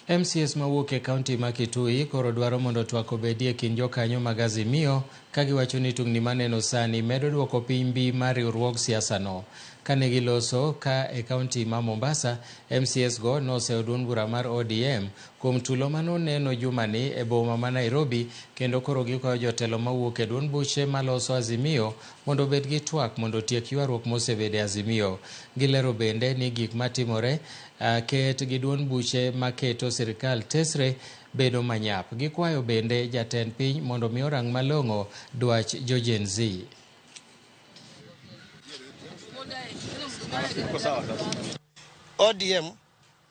MCAs mawuok e kaunti ma Kitui koro dwaro mondo twak obedie e kind jokanyo mag Azimio ka giwacho ni tungni maneno sani medo duoko piny mbi mar riwruog siasa no. Kane giloso ka e kaunti ma Mombasa, MCAs go noseyo duond bura mar ODM kuom tulo manoneno jumani e boma ma Nairobi kendo koro gikwayo jotelo mawuok e duond buche maloso Azimio mondo obed gi twak mondo otiek ywaruok mosebede e Azimio. Gilero bende ni gik matimore ket gi duond buche maketo sirikal tesre bedo manyap. Gikwayo bende jatend piny mondo mi orang malong'o dwach jo Gen Z. ODM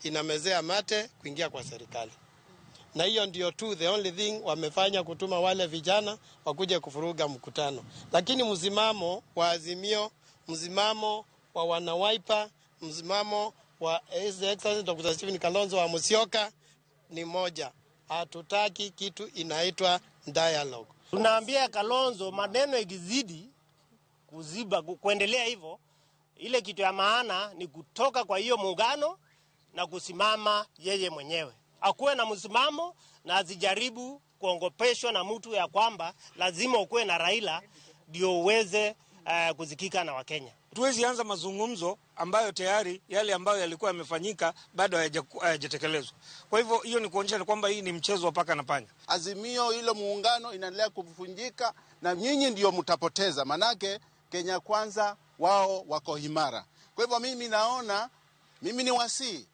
inamezea mate kuingia kwa serikali, na hiyo ndio tu the only thing wamefanya, kutuma wale vijana wakuje kufuruga mkutano. Lakini msimamo wa Azimio, msimamo wa wana Wiper, msimamo wa His Excellency Dr. Stephen Kalonzo wa Musyoka ni moja. Hatutaki kitu inaitwa dialogue. Tunaambia Kalonzo maneno ikizidi kuziba kuendelea hivyo, ile kitu ya maana ni kutoka kwa hiyo muungano na kusimama yeye mwenyewe, akuwe na msimamo na asijaribu kuongopeshwa na mtu ya kwamba lazima ukuwe na Raila ndio uweze kuzikika na Wakenya. Tuwezi anza mazungumzo ambayo tayari yale ambayo yalikuwa yamefanyika bado hayajatekelezwa. Kwa hivyo hiyo ni kuonyesha kwamba hii ni mchezo wa paka na panya. Azimio hilo muungano inaendelea kuvunjika na nyinyi ndio mtapoteza, manake Kenya Kwanza wao wako imara. Kwa hivyo mimi naona, mimi ni wasii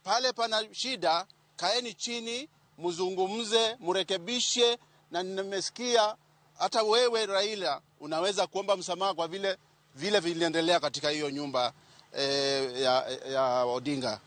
pale pana shida, kaeni chini mzungumze, mrekebishe. Na nimesikia hata wewe Raila unaweza kuomba msamaha kwa vile vile viliendelea katika hiyo nyumba ya Odinga.